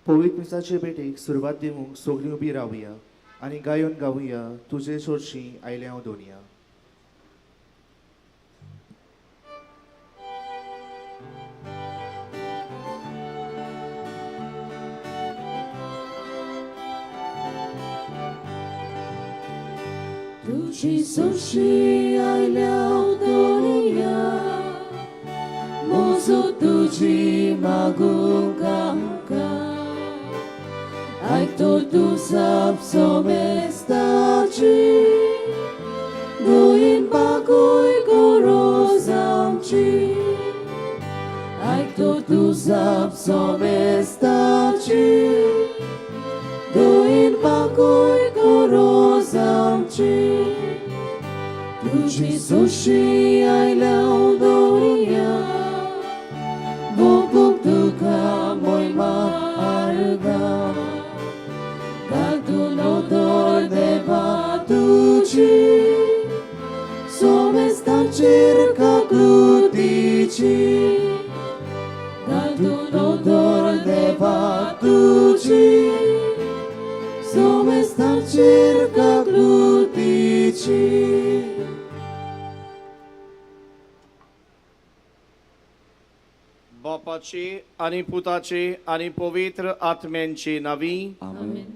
पवित्र मिसाचे भेटेक सुरवात दिवंक सगळीं उबी रावया आनी गायोन गावया तुजे सोरशी आयलें हांव दोनया. तुजी सोरशी आयल्या हांव दोनया, मोजो तुजी मागूंक आमकां. आयतो तूं साप सोमेस्ताची, गोंयन बागूय गरज आमची. आयतो तूं साप सोमेस्ताची, गोंयन बागूय गरज आमची. तुजी सोशी आयल्या हांव दवरिया, मोगूंक तुका मोयमा आर्गां. नदर देवा तुजी, सोमेस्ताचेर काकुतीची. घालून नदर देवा तुजी, सोमेस्ताचेर काकुतीची. बापाची आनी पुताची आनी पवित्र आत्म्यांची नावी. आमेन.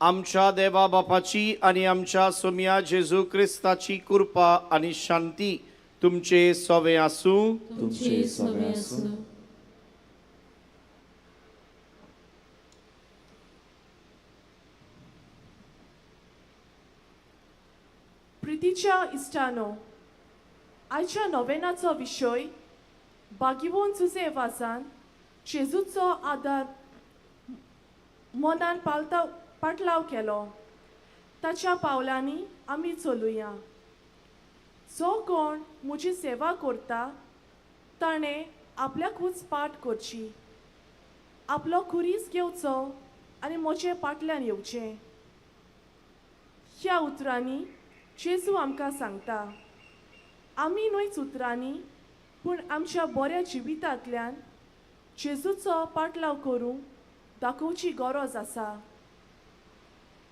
आमच्या देवा बापाची आनी आमच्या सोम्या जेजू क्रिस्ताची कृपा आनी शांती तुमचे सवे आसूं. तुमचे सवे आसूं. प्रितीच्या इश्टानो, आयच्या नोवेनाचो विशय बागिवोन जुजे वाजान जेजूचो आदार मनान पालता पाटलाव केलो. ताच्या पावलांनी आमी चलुया. जो कोण म्हजी सेवा करता ताणें आपल्याकूच पाठ करची, आपलो खुरीस घेवचो आनी म्हजे पाटल्यान येवचें. ह्या उतरांनी जेजू आमकां सांगता, आमी न्हयच उतरांनी पूण आमच्या बऱ्या जिवितांतल्यान जेजूचो पाटलाव करूंक दाखोवची गरज आसा.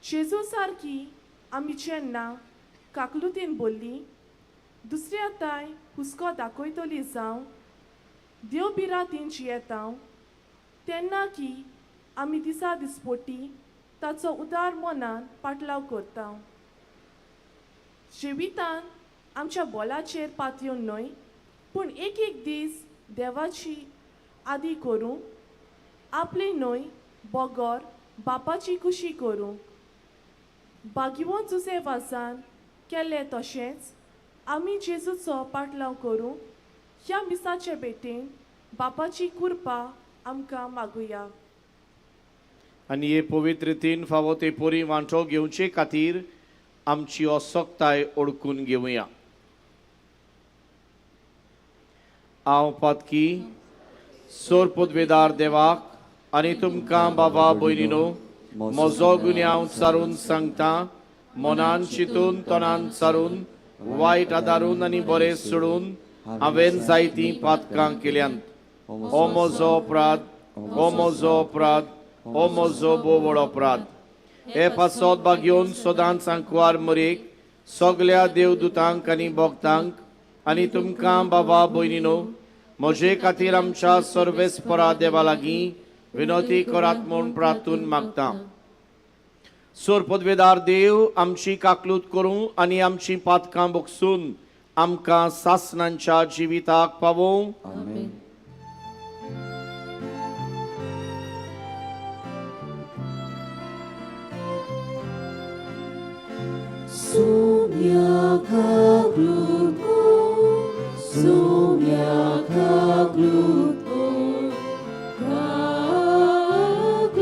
जेजू सारकी आमी जेन्ना काकलुतीन बोल्ली दुसऱ्या ताय हुस्को दाखयतली जावं देव बिरातीन जियेता तेन्ना की आमी दिसा दिसपोटी ताचो उदार मनान पाटलाव करता. जिवितान आमच्या बोलाचेर पातयेवन न्हय पूण एक एक दीस देवाची आदी करूं, आपली न्हय बगर बापाची खुशी करूं. बागिवोन जुजे वासान केल्लें तशेंच आमी जेजूचो पाटलाव करूं. ह्या मिसाचे भेटेन बापाची कृपा आमकां मागुया. आनी हे पवित्र रितीन फावो ते पोरी वांटो घेवचे खातीर आमची असक्ताय ओळखून घेवया. हांव पातकी सोर पदवेदार देवाक आनी तुमकां बाबा भयणीनो म्हजो गुन्यांव सारून सांगता, मनान चिंतून तणान सारून वायट आदारून आनी बरें सोडून हांवें जायतीं पातकां केल्यांत. हो म्हजो अपराध, हो म्हजो अपराध, हो म्हजो बोवळ अपराध. हे पासत बागेवन सदांच आंकवार मरेक सगल्या देवदूतांक आनी भक्तांक आनी तुमकां बाबा भयणीनो म्हजे खातीर आमच्या सर्वेस्परा देवा लागीं विनोती करात म्हूण प्रार्थून मागता. सोर पदवेदार देव आमची काकलूत करूं आनी आमची पातकां बगसून आमकां सासणांच्या जिविताक पावोवं. आमेन. Sumia kaglutko, sumia kaglutko,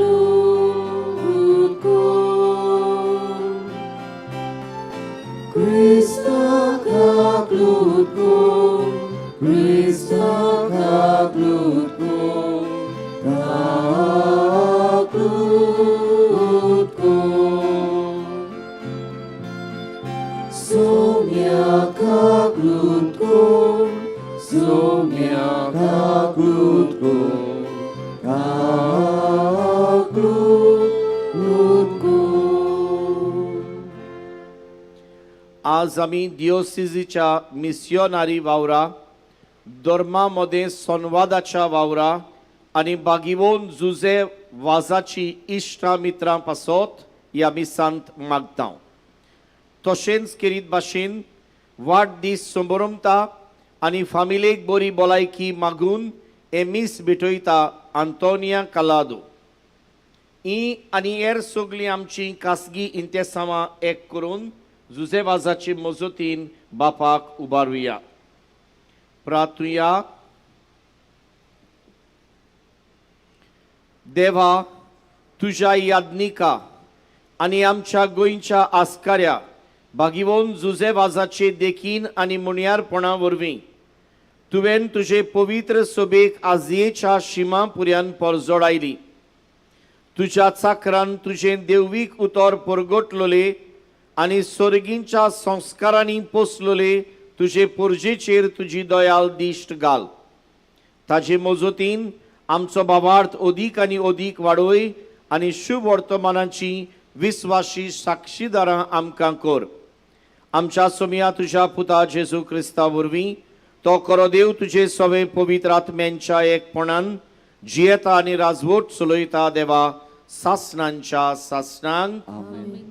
kaglutko. Krista kaglutko, Krista kaglutko, kaglutko. Sumia kaglutko, sumia kaglutko, kaglutko. आज आमी दिओसिजीच्या मिसियोनारी वावरा, धर्मा मदें संवादाच्या वावरा आनी बागिवोन जुजे वाजाची इश्टा मित्रां पासत ह्या मिसांत मागता. तशेंच केरीत भाशेन वाडदीस संबरमता आनी फामिलेक बरी भलायकी मागून हें मीस भेटयता आंतोनिया कालादो. ही आनी हेर सगळीं आमची खासगी इंतेसांवां एक करून जुजे वाजाचे मजतीन बापाक उबारुया. प्रार्थुया. देवा, तुज्या यादनिका आनी आमच्या गोंयच्या आस्काऱ्या बागिवोन जुजे वाजाचे देखीन आनी मुणयारपणा वरवीं तुवें तुजे पवित्र सोबेक आजयेच्या शिमा पुऱ्यान परजोडायली. तुज्या चाकरान तुजें देववीक उतर परगटलोले आनी सोर्गींच्या संस्कारांनी पोसलोले तुजे पोरजेचेर तुजी दयाल दिश्ट घाल. ताजे मजतीन आमचो बाबार्थ अदीक आनी अदीक वाडोय आनी शुभ वर्तमानाची विस्वाशी साक्षीदारां आमकां कर. आमच्या सोमया तुज्या पुता जेजू क्रिस्ता वरवीं तो करो देव तुजे सवे पवित्र आत्म्यांच्या एकपणान जियेता आनी राजवट चलयता देवा सासणांच्या सासणांक. आमेन.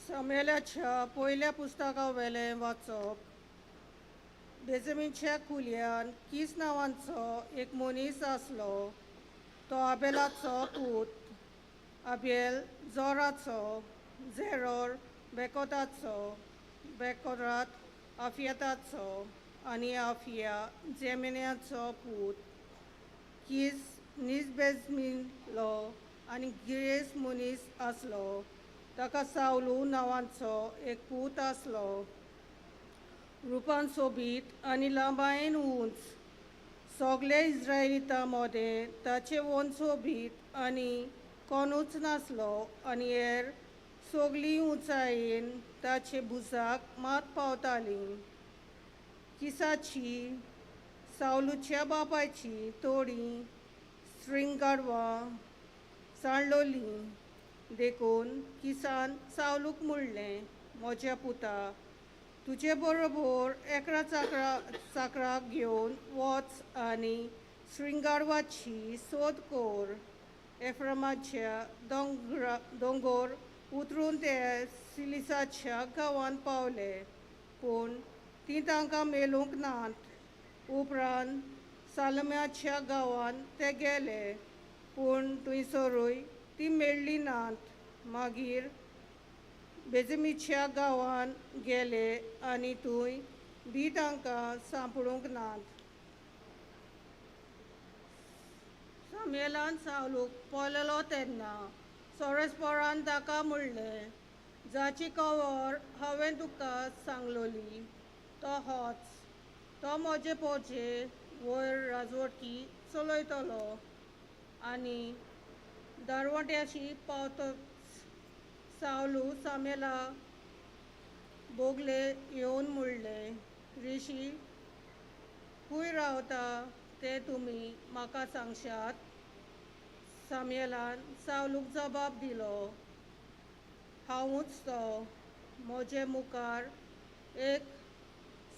समेलाच्या पयल्या पुस्तका वेलें वाचप. बेजमीनच्या कुलयान कीस नांवांचो एक मनीस आसलो. तो आबेलाचो पूत, आबेल जोराचो, झेरोर बेकोताचो, बेकोरात आफियताचो आनी आफिया जेमिन्याचो पूत. कीस निजबेजमीनलो आनी गिरेस मनीस आसलो. ताका सावलू नांवांचो एक पूत आसलो. रुपान सोबीत आनी लांबायेन उंच. सगळे इस्रायलितां मदें ताचे वंद सोबीत आनी कोणूच नासलो आनी हेर सगळीं उंचायेन ताचे भुजाक मात पावतालीं. किसाची सावलूच्या बापायची तोडी श्रृंगारवां सांडलोलीं. देखून किसान सावलूक म्हणलें, म्हज्या पुता, तुजे बरोबर एकरा चाकराक घेवन वच आनी श्रृंगारवाची सोद कर. एफ्रमाच्या दोंगोर उतरून ते सिलिसाच्या गांवांत पावले, पूण ती तांकां मेळूंक नात. उपरांत सालम्याच्या गांवांत ते गेले, पूण थंयसरूय ती मेळ्ळी नात. मागीर बेजमीच्या गांवांत गेले आनी थंय बी तांकां सांपडूंक नात. सामुएलान सावलूक पळयलो तेन्ना सोरेस्पोरान ताका म्हणलें, जाची कवर हांवें तुका सांगलोली तो होच, तो म्हजे पोचे वयर राजवटकी चलयतलो आनी दारवट्याशी पावतच. सावलू सामेला बोगले येवन म्हणलें, रिशी खूंय रावता तें तुमी म्हाका सांगशात? सामुएलान सावलूक जबाब दिलो, हांवूच तो. म्हजे मुखार एक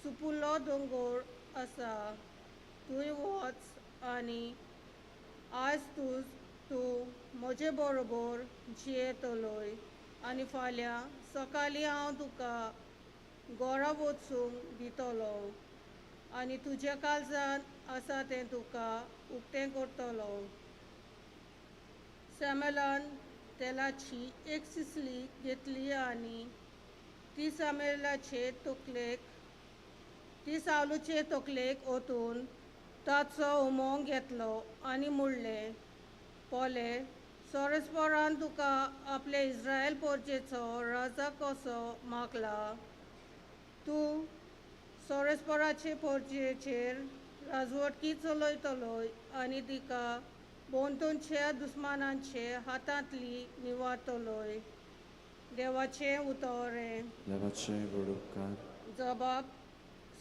सुपुल्लो दोंगोर आसा, तूंय वच आनी आयज तूं म्हजे बरोबर जियेतलोय आनी फाल्यां सकाळीं हांव तुका गोरा वचूंक दितलो आनी तुज्या काळजान आसा तें तुका उक्तें करतलो. सामुएलान तेलाची एक सिसली घेतली आनी ती सामुएलाचे तकलेक ती सावलूचे तकलेक ओतून ताचो उमो घेतलो आनी म्हणलें, पोले सोरेस्पोरान तुका आपले इस्रायल पोरचेचो राजा कसो मागला. तूं सोरेस्पोराचे पोरचेचेर राजवटकी चलयतलोय आनी तिका भोंवतणच्या दुस्मानांचे हातांतली निवारतलोय. देवाचें उतर हें. देवाचें व्हड उपकार. जबाब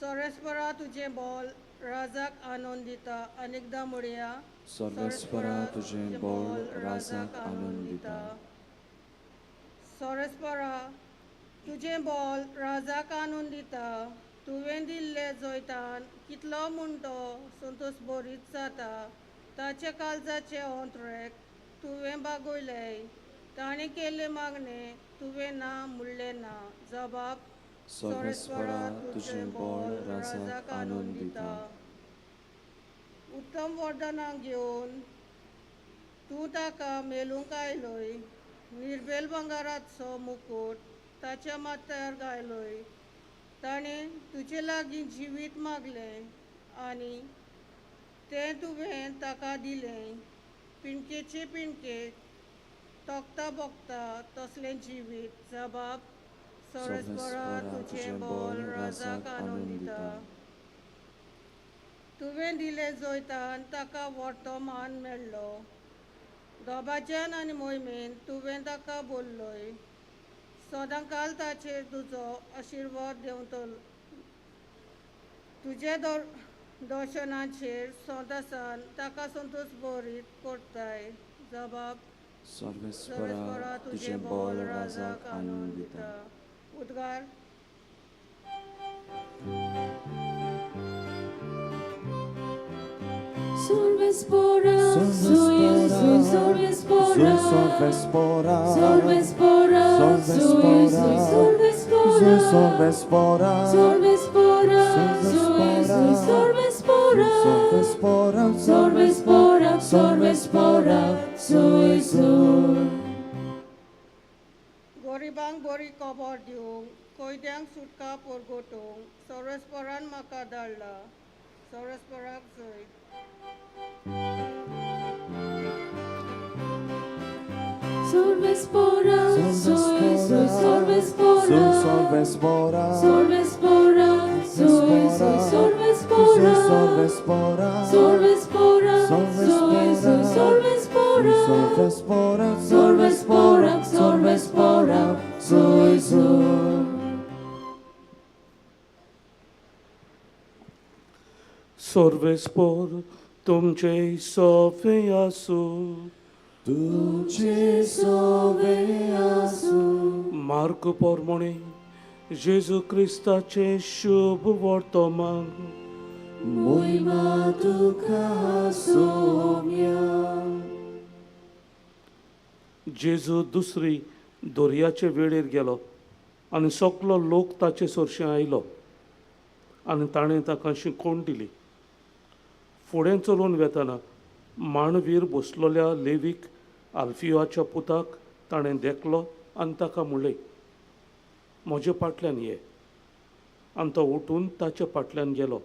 सोरेस्परा तुजें बोल राजाक आनंद दिता. अनेकदां म्हणया, सोरेस्परा तुजें बोल राजाक आनंद दिता. सोरेस्परा तुजें बोल राजाक आनंद दिता. तुवें दिल्ले जैतान कितलो म्हूण तो संतोश बरीच जाता. ताच्या काळजाचे अंतरेक तुवें बागयलें, ताणें केल्लें मागणें तुवें ना म्हणलें ना. जबाब सोरेस्परा तुजें बोल राजाक आनंद दिता. उत्तम वरदानां घेवन तूं ताका मेलूंक आयलोय. निर्बेल भांगराचो मुकूट ताच्या माथ्यार घायलोय. ताणें तुजे लागीं जिवीत मागलें आनी तें तुवें ताका दिलें. पिणकेचे पिणके तोखता बोगता तसलें जिवीत. जबाब सोरेस्परा तुजें बोल राजाक आनंद दिता. तुवें दिलें जैतान ताका व्हडतो मान मेळ्ळो. दोबाज्यान आनी मोहिमेन तुवें ताका बोल्लोय. सदांकाल ताचेर तुजो आशिर्वाद देंवतलो. तुज्या दर्शनाचेर संतोसान ताका संतोश बरीत करताय. जबाब सोरेस्परा तुजें बोल राजाक आनंद दिता. उद्गार. Sorvespora, sorvespora, Sorvespora, sorvespora, sorvespora, Sorvespora, sorvespora, Sorvespora, sorvespora, sorvespora, sorvespora. गरिबांक बरी खबर दिवंक, कैद्यांक सुटका परगटूंक सोरेस्परान म्हाका धाडला. सोरेस्पराक जैत. Sorvespora, sorvespora, Sorvespora, sorvespora, sorvespora, Sorvespora, sorvespora, sorvespora, Sorvespora, sorvespora, sorvespora, sorvespora. Sorvespor तुमचे सोफे आसू. तुझे सोवे आसूं. मार्क पोरमोणे जेजू क्रिस्ताचें शुभ वर्तमान. मोहिमा तुका सोम्या. जेजू दुसरी दर्याचे वेळेर गेलो आनी सगलो लोक ताचे सरशीं आयलो आनी ताणें ताका शिकोवण दिली. फुडें चलून वेतना मांडवीर बसलोल्या लेवीक आल्फियोच्या पुताक ताणें देखलो आनी ताका म्हणलें, म्हजे फाटल्यान ये. आनी तो उठून ताचे फाटल्यान गेलो.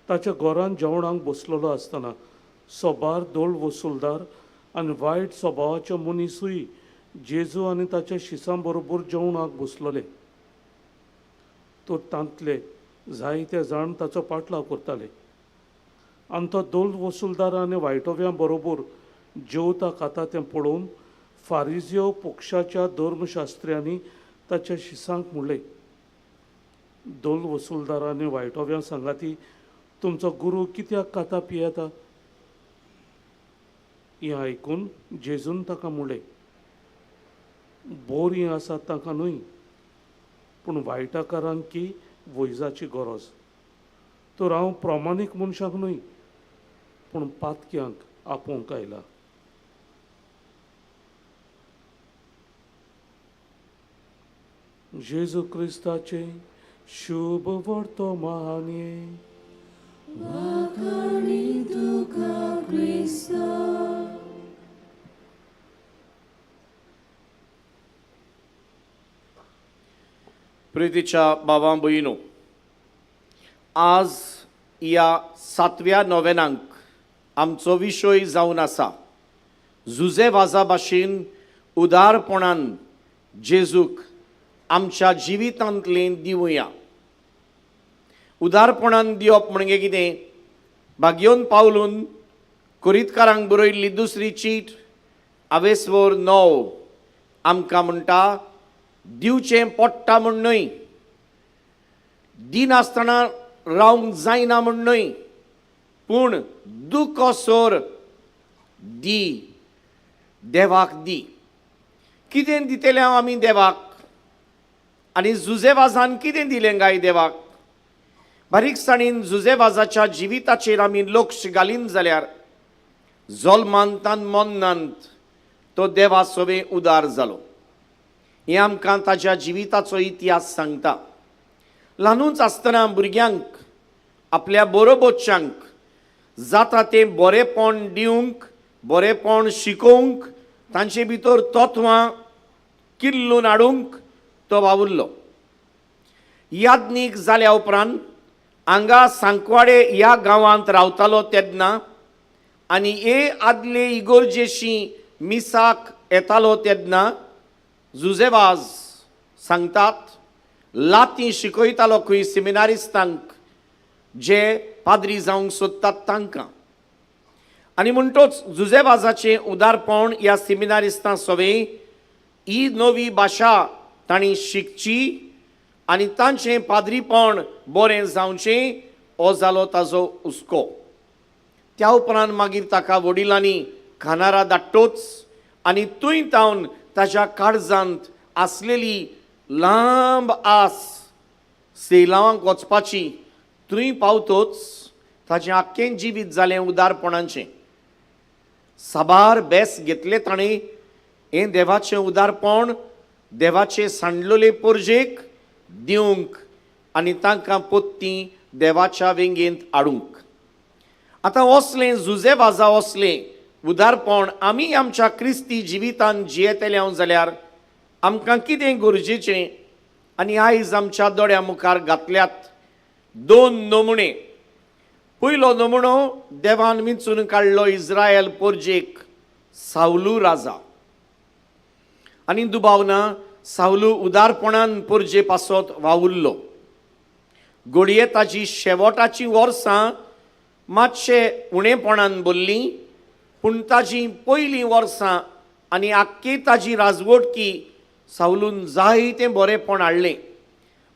ताच्या घरान जेवणाक बसलेलो आसतना सोबार दोळ वसुलदार आनी वायट स्वभावाचे मनीसूय जेजू आनी ताच्या शिसां बरोबर जेवणाक बसलेले. तर तांतले जायते जाण ताचो पाटलाव करताले आनी तो दोल वसुलदार आनी वायटोव्यां बरोबर जेवता खाता तें पळोवन फारिजियो पक्षाच्या धर्मशास्त्र्यांनी ताच्या शिसांक म्हणलें, दोल वसुलदार आनी वायटोव्यां सांगाती तुमचो गुरू कित्याक खाता पियेता? हें आयकून जेजून ताका म्हणलें, बोरीं आसात तांकां न्हय, पूण वायटाकारांक की वैजाची गरज. तर हांव प्रमाणीक मनशाक न्हय, पूण पातक्यांक आपोवंक आयला. जेजू क्रिस्ताचें शुभ वर्तमाने. वाखाणी तुका क्रिस्ता. प्रितीच्या बाबा भयणो, आज ह्या सातव्या नोवेनांक आमचो विशय जावन आसा जुजे वाजा भाशेन उदारपणान जेजूक आमच्या जिवितांतलें दिवया. उदारपणान दिवप म्हणजे कितें? भाग्योन पावलून कोरितकारांक बरयल्ली दुसरी चीट आवेसवर 9 आमकां म्हणटा, दिवचें पडटा म्हूण न्हय, दिनासतना रावंक जायना म्हूण न्हय, पूण दुकोसोर दी, देवाक दी. कितें दितले हांव आमी देवाक? आनी जुजेवाजान कितें दिलें गाय देवाक? बारीकसाणीन जुजेवाजाच्या जिविताचेर आमी लक्ष घालीन जाल्यार जल्मांत मन्नांत तो देवा सोबे उदार जालो. हें आमकां ताज्या जिविताचो इतिहास सांगता. ल्हानूच आसतना भुरग्यांक आपल्या बरोबरच्यांक जाता तें बरेंपण दिवंक, बरेंपण शिकोवंक, तांचे भितर तत्वां किल्लून हाडूंक तो वावुरलो. याज्ञीक जाल्या उपरांत हांगा सांकवाडे ह्या गांवांत रावतालो तेन्ना आनी हे आदले इगोर्जेशी मिसाक येतालो तेन्ना जुजेवाज सांगतात लातीं शिकयतालो खंय सेमिनारिस्तांक जे पाद्री जावंक सोदतात तांकां. आनी म्हणटोच जुजेवाजाचें उदारपण ह्या सेमिनारिस्तां सवें ही नवी भाशा तांणी शिकची आनी तांचें पाद्रीपण बरें जावचें हो जालो ताजो हुस्को. त्या उपरांत मागीर ताका वडिलांनी खानारा धाडटोच आनी थंय तावन ताज्या काळजांत आसलेली लांब आस सेलावांक वचपाची थंय पावतोच ताजें आख्खें जिवीत जालें उदारपणाचें. साबार बेस घेतले ताणें हें देवाचें उदारपण देवाचे सांडलेले पोरजेक दिवंक आनी तांकां पोत्ती देवाच्या वेंगेंत हाडूंक. आतां असलें जुजेवाजा असलें उदारपण आमी आमच्या क्रिस्ती जिवितान जियेतले हांव जाल्यार आमकां कितें गरजेचें? आनी आयज आमच्या दोळ्या मुखार घातल्यात दोन नमुणे. पयलो नमुणो देवान विंचून काडलो इस्रायल पोरजेक सावलू राजा. आनी दुबाव ना सावलू उदारपणान पोरजे पासत वावुरलो. घडये ताजी शेवटाचीं वर्सां मातशे उणेपणान भरलीं, पूण ताजी पयलीं वर्सां आनी आख्खी ताजी राजवटकी सावलून जायतें बरेंपण हाडलें.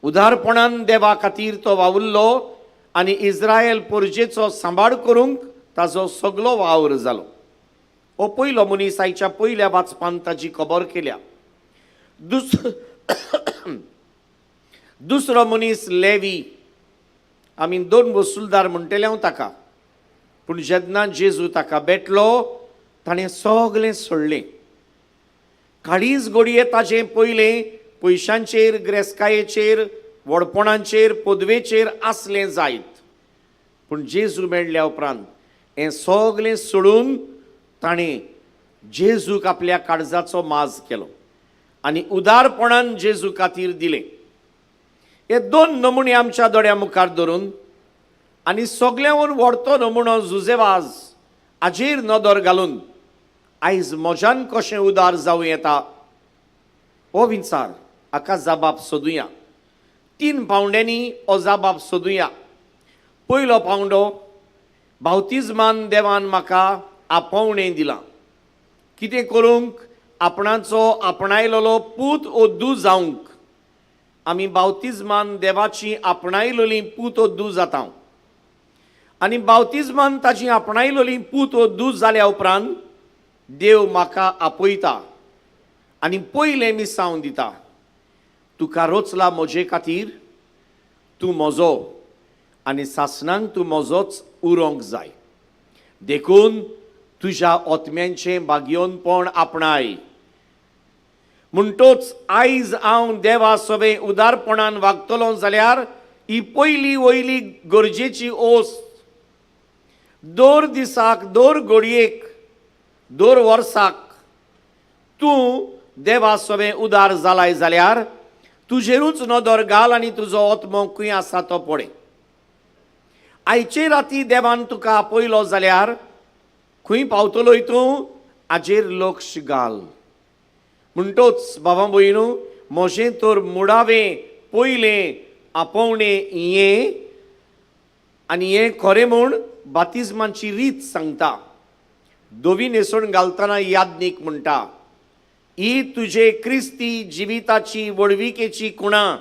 उदारपणान देवा खातीर तो वावुरलो आनी इस्रायल पोरजेचो सांबाळ करूंक ताजो सगलो वावर जालो. हो पयलो मनीस आयच्या पयल्या वाचपान ताजी खबर केल्या. दुसरो मनीस लेवी. आमी दोन वसुलदार म्हणटले हांव ताका, पूण जेन्ना जेजू ताका भेटलो ताणें सगलें सोडलें. काळीज घडये ताजें पयलें पयशांचेर, ग्रेसकायेचेर, व्हडपणाचेर, पदवेचेर आसलें जायत, पूण जेजू मेळ्ळ्या उपरांत हें सगलें सोडून ताणें जेजूक आपल्या काळजाचो माज केलो आनी उदारपणान जेजू खातीर दिलें. हे दोन नमुने आमच्या दोळ्या मुखार धरून आनी सगळ्यांहून व्हडतो नमुनो जुजेवाज हाजेर नदर घालून आयज म्हज्यान कशें उदार जावं येता हो विचार हाका जबाब सोदुया. 3 पावंड्यांनी हो जबाब सोदुया. पयलो पावंडो, बावतिज्मान देवान म्हाका आपोवणें दिलां कितें करूंक? आपणाचो आपणायलेलो पूत ओद्दू जावंक. आमी बावतिज्मान देवाची आपणायलेली पूत ओद्दू जाता आनी बावतिज्मान ताची आपणायलेली पूत ओद्दू जाल्या उपरांत देव म्हाका आपयता आनी पयलें मिसांव दिता, तुका रोचला म्हजे खातीर, तूं म्हजो आनी सासणांक तूं म्हजोच उरोंक जाय, देखून तुज्या ओतम्यांचें भाग्योनपण आपणाय. म्हणटोच आयज हांव देवा सवें उदारपणान वागतलो जाल्यार ही पयली वयली गरजेची ओस्त दर दिसाक, दर घडयेक, दर वर्साक तूं देवा सवें उदार जालाय जाल्यार तुजेरूच नदर घाल आनी तुजो आत्मो खंय आसा तो पळय. आयचे राती देवान तुका आपयलो जाल्यार खंय पावतलोय तूं हाजेर लक्ष घाल. म्हणटोच बाबा भयणू, म्हजें तर मुळावें पयलें आपोवणें हें आनी हें खरें म्हूण बातिज्माची रीत सांगता. धवी न्हेसण घालतना यादनीक म्हणटा, ही तुजे क्रिस्ती जिविताची व्हडविकेची कुणा,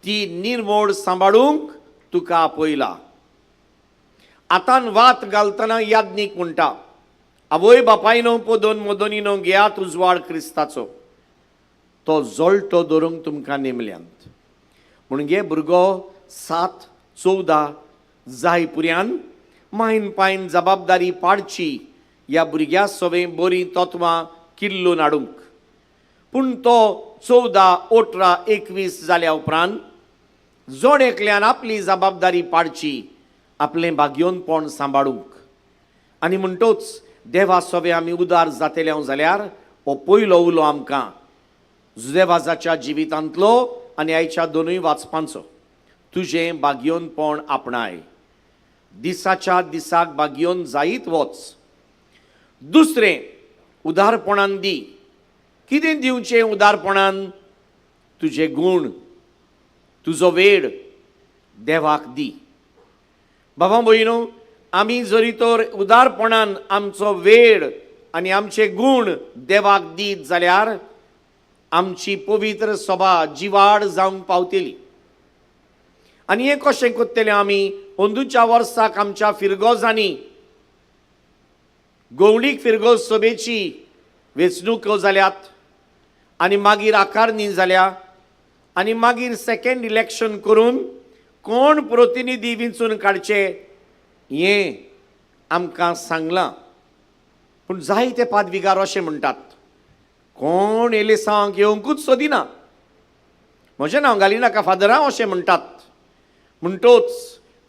ती निर्मोड सांबाळूंक तुका आपयला. आतां वात घालतना यादनीक म्हणटा, आवय बापायनो पोदोन मोदोनीनो घेयात उजवाड क्रिस्ताचो, तो जळटो धरूंक तुमकां नेमल्यांत. म्हणगे भुरगो 7, 14 जाय पुऱ्यान मायन पायन जबाबदारी पाडची ह्या भुरग्या सवें बरीं तत्वां किल्लून हाडूंक. पूण तो 14, 18, 21 जाल्या उपरांत जण एकल्यान आपली जबाबदारी पाडची, आपलें भाग्योनपण सांबाळूंक. आनी म्हणटोच देवा सवें आमी उदार जातले जाल्यार हो पयलो उलो आमकां जुदेवाजाच्या जिवितांतलो आनी आयच्या दोनूय वाचपांचो, तुजें भाग्योनपण आपणाय, दिसाच्या दिसाक भाग्योन जायत वच. दुसरें, उदारपणान दी. कितें दिवचें उदारपणान? तुजे गूण, तुजो वेळ देवाक दी. बाबा भयणो, आमी जरी तर उदारपणान आमचो वेळ आनी आमचे गूण देवाक दीत जाल्यार आमची पवित्र सभा जिवाड जावंक पावतली. आनी हें कशें करतलें आमी? अंदूच्या वर्साक आमच्या फिरगोजांनी गोवणीक फिरगोज सभेची वेंचणुको जाल्यात आनी मागीर आकारणी जाल्या आनी मागीर सेकेंड इलेक्शन करून कोण प्रतिनिधी वेंचून काडचे हें आमकां सांगलां. पूण जायते पादविगार अशें म्हणटात, कोण एलिसांक येवंकूच सोदिना, म्हजें नांव घालिनाका फादरा अशें म्हणटात. म्हणटोच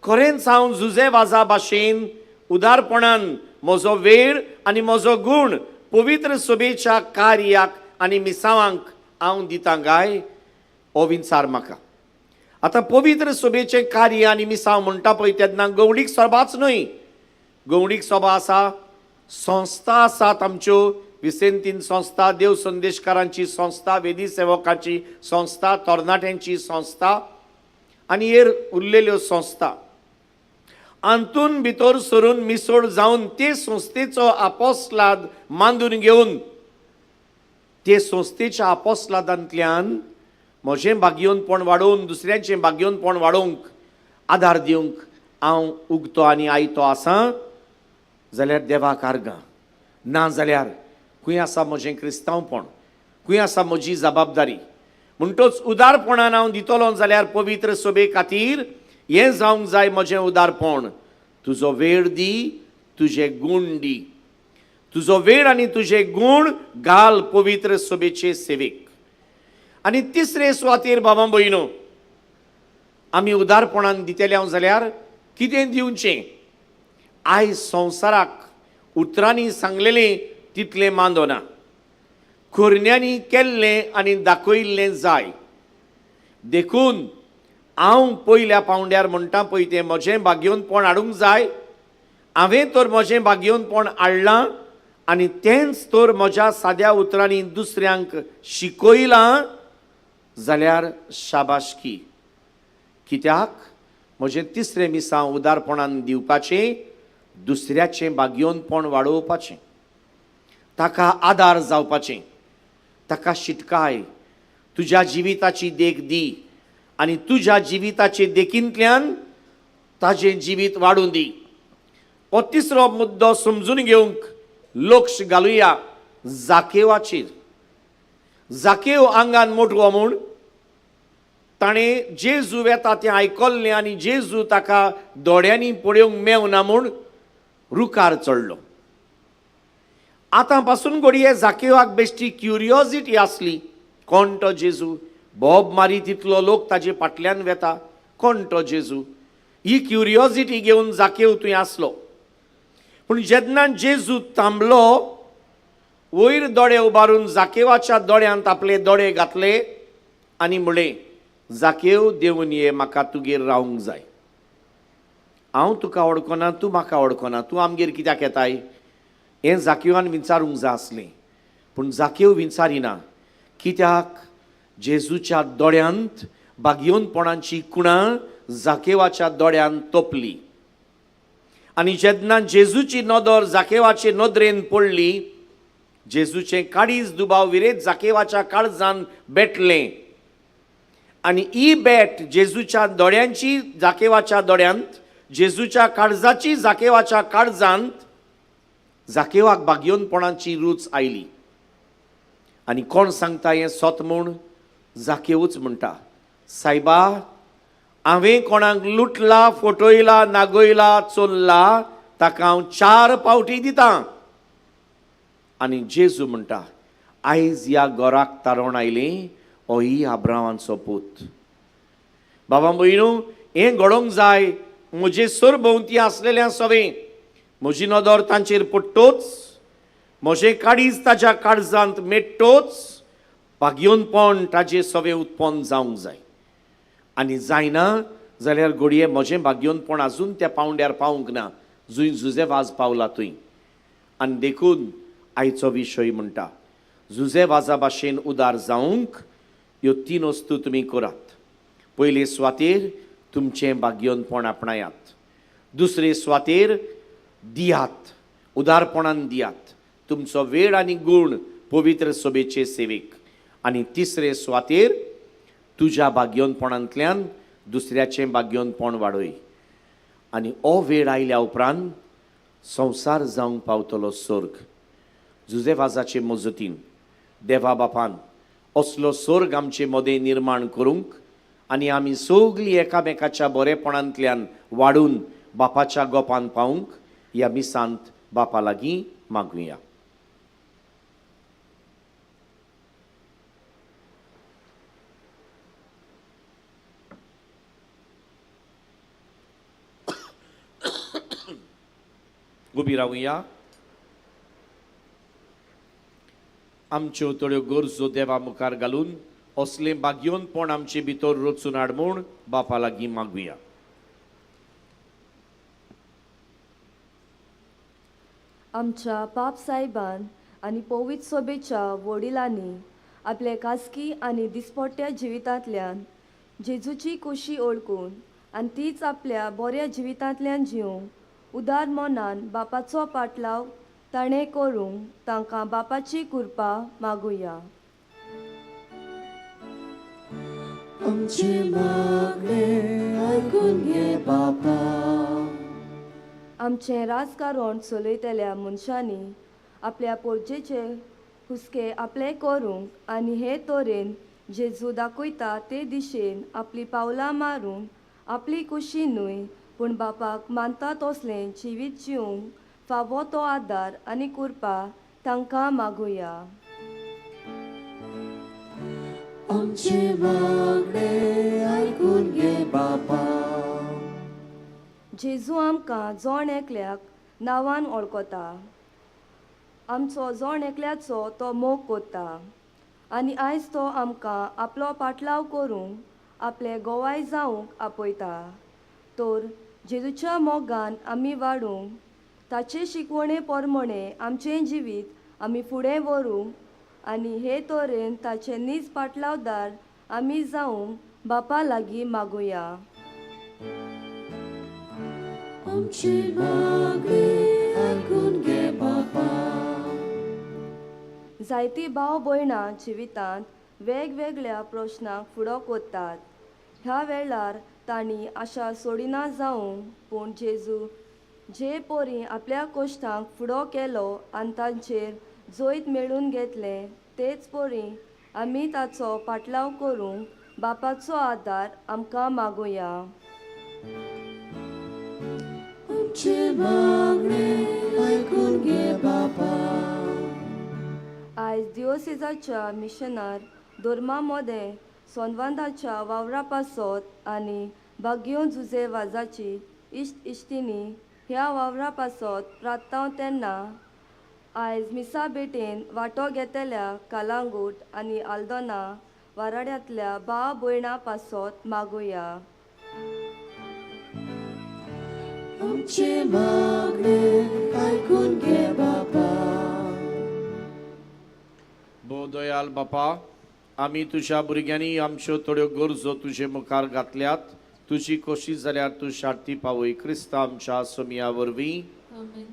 खरेंच हांव जुजे वाजा भाशेन उदारपणान म्हजो वेळ आनी म्हजो गूण पवित्र सभेच्या कार्याक आनी मिसावांक हांव दितां काय हो विचार म्हाका. आतां पवित्र सभेचें कार्य आनी मिसांव म्हणटा पळय तेन्ना गवडीक सभाच न्हय, गवडीक सभा आसा, संस्था आसात आमच्यो, विसेंतीन संस्था, देव संदेशकारांची संस्था, वेदी सेवकाची संस्था, तरणाट्यांची संस्था आनी हेर उरलेल्यो संस्था. अंतून भितर सरून मिसळ जावन ते संस्थेचो आपोसलाद मांदून घेवन ते संस्थेच्या आपोसलादांतल्यान म्हजें भाग्योनपण वाडोवन दुसऱ्यांचें भाग्योनपण वाडोवंक आदार दिवंक हांव उगतो आनी आयतो आसा जाल्यार देवाक आर्गां. ना जाल्यार खंय आसा म्हजें क्रिस्तांवपण, खंय आसा म्हजी जबाबदारी? म्हणटोच उदारपणान हांव दितलो जाल्यार पवित्र सभे खातीर हें जावंक जाय म्हजें उदारपण. तुजो वेळ दी, तुजे गूण दी, तुजो वेळ आनी तुजे गूण घाल पवित्र सभेचे सेवेक. आनी तिसरे सुवातेर बाबा भयणो, आमी उदारपणान दितले हांव जाल्यार कितें दिवचें? आयज संवसाराक उतरांनी सांगलेलें तितलें मानदना, करण्यांनी केल्लें आनी दाखयल्लें जाय. देखून हांव पयल्या पावंड्यार म्हणटा पळय तें म्हजें भाग्योनपण हाडूंक जाय. हांवें तर म्हजें भाग्योनपण हाडलां आनी तेंच तर म्हज्या साद्या उतरांनी दुसऱ्यांक शिकयलां जाल्यार शाबाशकी. कित्याक म्हजें तिसरें मिसांव उदारपणान दिवपाचें, दुसऱ्याचें भाग्योनपण वाडोवपाचें, ताका आदार जावपाचें, ताका शिटकाय, तुज्या जिविताची देख दी आनी तुज्या जिविताचे देखींतल्यान ताजें जिवीत वाडूं दी. हो तिसरो मुद्दो समजून घेवंक लक्ष घालुया जाकेवाचेर. जाकेव आंगान मोटवो म्हूण ताणें जेजू येता तें आयकल्लें आनी जेजू ताका दोळ्यांनी पळोवंक मेवना म्हूण रुखार चडलो. आतां पासून घडये जाकेवाक बेश्टी क्युरियोजिटी आसली, कोण तो जेजू, बोब मारी तितलो लोक ताजे फाटल्यान वेता, कोण तो जेजू, ही क्युरियोजिटी घेवन जाकेव थंय आसलो. पूण जेन्ना जेजू थांबलो, वयर दोळे उबारून जाकेवाच्या दोळ्यांत आपले दोळे घातले आनी म्हळें, जाकेव देंवन ये, म्हाका तुगेर रावंक जाय. हांव तुका वळखना, तूं म्हाका वळखना, तूं आमगेर कित्याक येताय हें जाकेवान विचारूंक जाय आसलें. पूण जाकेव विचारिना, कित्याक जेजूच्या दोळ्यांत भाग्योनपणाची कुणां जाकेवाच्या दोळ्यांत तोपली. आनी जेन्ना जेजूची नदर जाकेवाचे नदरेन पडली, जेजूचें काळीज दुबाव विरेत जाकेवाच्या काळजान बेटलें आनी ही बेट जेजूच्या दोळ्यांची जाकेवाच्या दोळ्यांत, जेजूच्या काळजाची जाकेवाच्या काळजांत, जाकेवाक भाग्योनपणाची रूच आयली. आनी कोण सांगता हें सत म्हूण? जाकेवूच म्हणटा, सायबा हांवें कोणाक लुटला, फटयला, नागयला, चोरला, ताका हांव 4 पावटी दितां. आनी जेजू म्हणटा, आयज ह्या घराक तारण आयलें, होय आब्रावांचो पूत. बाबा भयणू, हें घडोवंक जाय. म्हजे सरभोंवती आसलेल्या सवें म्हजी नदर तांचेर पडटोच, म्हजें काळीज ताज्या काळजांत मेट्टोच, भाग्योनपण ताजे सवें उत्पन्न जावंक जाय. आनी जायना जाल्यार घडये म्हजें भाग्योनपण आजून त्या पावंड्यार पावूंक ना जंय जुजे वाज पावला थंय. आनी देखून आयचो विशय म्हणटा, जुजे वाजा भाशेन उदार जावंक ह्यो 3 वस्तू तुमी करात. पयले सुवातेर तुमचें भाग्योनपण आपणायात, दुसरे सुवातेर दियात, उदारपणान दियात तुमचो वेळ आनी गूण पवित्र सभेचे सेवेक, आनी तिसरे सुवातेर तुज्या भाग्योनपणांतल्यान दुसऱ्याचें भाग्योनपण वाडय. आनी हो वेळ आयल्या उपरांत संवसार जावंक पावतलो स्वर्ग. जुजे वाजाचे मजतीन देवा बापान असलो स्वर्ग आमचे मदें निर्माण करूंक आनी आमी सगळीं एकामेकाच्या बरेपणांतल्यान वाडून बापाच्या गोपान पावूंक ह्या मिसांत बापा लागीं मागुया. उबी रावुया. आमच्यो थोड्यो गरजो देवा मुखार घालून असलें भाग्योनपण आमचे भितर रचून हाड म्हूण बापा लागीं मागुया. आमच्या पाप साहेबान आनी पवित्र सभेच्या वडिलांनी आपले खासगी आनी दिसपट्ट्या जिवितांतल्यान जेजूची कुशी ओळखून आनी तीच आपल्या बऱ्या जिवितांतल्यान जिवंक उदार मनान बापाचो पाटलाव ताणें करूंक तांकां बापाची कृपा मागुया. आमचे मागणें आयकून घे बापा. आमचें राजकारण चलयतल्या मनशांनी आपल्या पोरजेचे हुस्के आपले करूंक आनी हे तरेन जेजू दाखयता ते दिशेन आपली पावलां मारूंक आपली कुशी न्हय पूण बापाक मानता तसलें जिवीत जिवंक फावो तो आदार आनी कृपा तांकां मागुया. आमचे मागणें आयकून घे बापा. जेजू आमकां जण एकल्याक नांवान वळखता, आमचो जण एकल्याचो तो मोग करता आनी आयज तो आमकां आपलो पाटलाव करूंक आपले गोवाय जावंक आपयता. तर जेजूच्या मोगान आमी वाडूंक, ताचे शिकवणे प्रमाणे आमचें जिवीत आमी फुडें व्हरूंक आनी हे तरेन ताचे नीज पाटलावदार आमी जावंक बापा लागीं मागुया. आमचे मागणे आयकून घे बापा. जायतीं भाव भयणां जिवितांत वेगवेगळ्या प्रश्नांक फुडो करतात. ह्या वेळार तांणी आशा सोडिना जावंक, पूण जेजू जे परी आपल्या कोश्टांक फुडो केलो आनी तांचेर जैत मेळून घेतलें, तेच परी आमी ताचो पाटलाव करूंक बापाचो आदार आमकां मागुया. आमचे मागणे आयकून घे बापा. आयज दिओसेजाच्या मिशनार धर्मा मदें संवादाच्या वावरा पासत आनी बागयो जुजे वाजाची इश्ट इश्टिनी ह्या वावरा पासत प्रार्थांव तेन्ना आयज मिसा भेटेन वांटो घेतल्या कालांगूट आनी आल्दोना वाराड्यांतल्या भाव भयणां पासत मागुया. आमचे मागणे आयकून घे बापा. भोव दयाल बापा, आमी तुज्या भुरग्यांनी आमच्यो थोड्यो गरजो तुजे मुखार घातल्यात. तुजी कोशीश जाल्यार तूं शार्ती पावय क्रिस्ता आमच्या सोमया वरवीं. आमेन.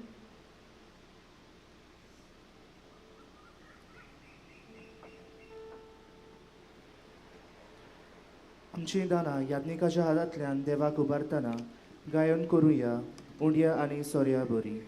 आमचीं दानां याज्ञिकाच्या हातांतल्यान देवाक उबारतना गायन करुया उंड्या आनी सोऱ्या बरी.